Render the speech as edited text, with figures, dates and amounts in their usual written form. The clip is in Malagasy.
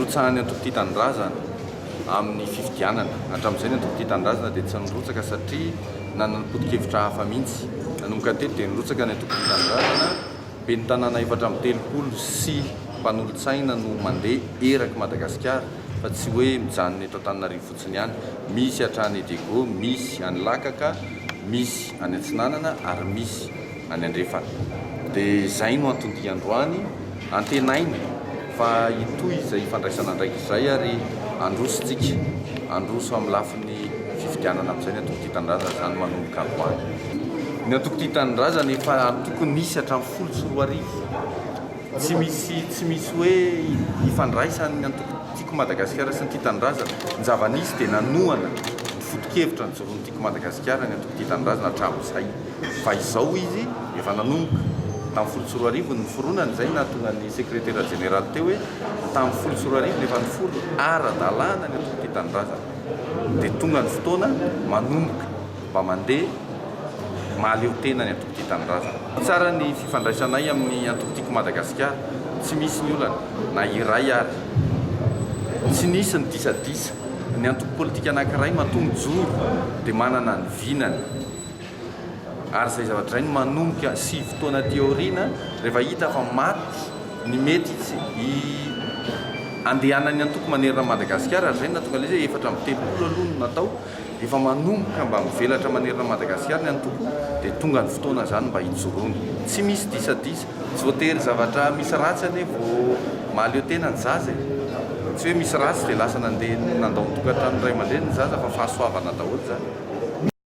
Firotsahan'ny antoko Tia Tanindrazana amin'ny fifidianana. Hatramin'izay ny antoko Tia Tanindrazana dia tsy nirotsaka satria nanana poto-kevitra hafa mihitsy. Nanomboka teto dia nirotsaka ny antoko Tia Tanindrazana, ben'ny tanàna 34 sy mpanolotsaina no mandeha erak'i Madagasikara fa tsy hoe mijanona eto Antananarivo fotsiny ihany. Misy hatrany Diego, misy any Lakaka, misy any Atsinanana ary misy any Andrefana. Dia izay no anton-dia androany. Antenaina fa hitohy izay fandraisana andraikitra izay ary handroso tsika, handroso amin'ny lafiny fifidianana amin'izay ny Antoko Tia Tanindrazana izany manomboka androany. Ny Antoko Tia Tanindrazana efa antoko nisy hatramin'ny 2010. Tsy misy tsy misy hoe ifandraisan'ny antoko Tiako Madagasikara sy ny Tia Tanindrazana. Ny zava-nisy dia nanohana ny foto-kevitra nijoroan'ny Tiako Madagasikara ny antoko Tia Tanindrazana hatramin'izay. Fa izao izy efa nanomboka tamin'ny 2010 ny niforonany, izay no nahatonga ny sekretera jeneraly teo hoe tamin'ny 2010 no efa niforona ara-dalàna ny antoko Tia Tanindrazana. Dia tonga ny fotoana manomboka mba mandeha mahaleo tena ny antoko Tia Tanindrazana. Tsara ny fifandraisanay amin'ny antoko Tiako Madagasikara, tsy misy ny olana na iray ary. Tsy nisy ny disadisa. Ny antoko politika anankiray matoa mijoro dia manana ny vinany. Ary izay zavatra izay no manomboka sivy taona aty aoriana rehefa hita fa maty ny mety andehanan'ny antoko manerana an'i Madagasikara ary izay no nahatonga ilay izy hoe 34 aloha no natao. Efa manomboka mba mivelatra manerana an'i Madagasikara ny antoko dia tonga ny fotoana izany mba hijoroany. Tsy misy disadisa, tsy voatery zavatra misy ratsy anie vao mahaleo tena ny zaza e. Tsy hoe misy ratsy dia lasa nandeha nandao ny tokantranon'ny ray aman-dreny ny zaza fa fahasoavana daholo izany.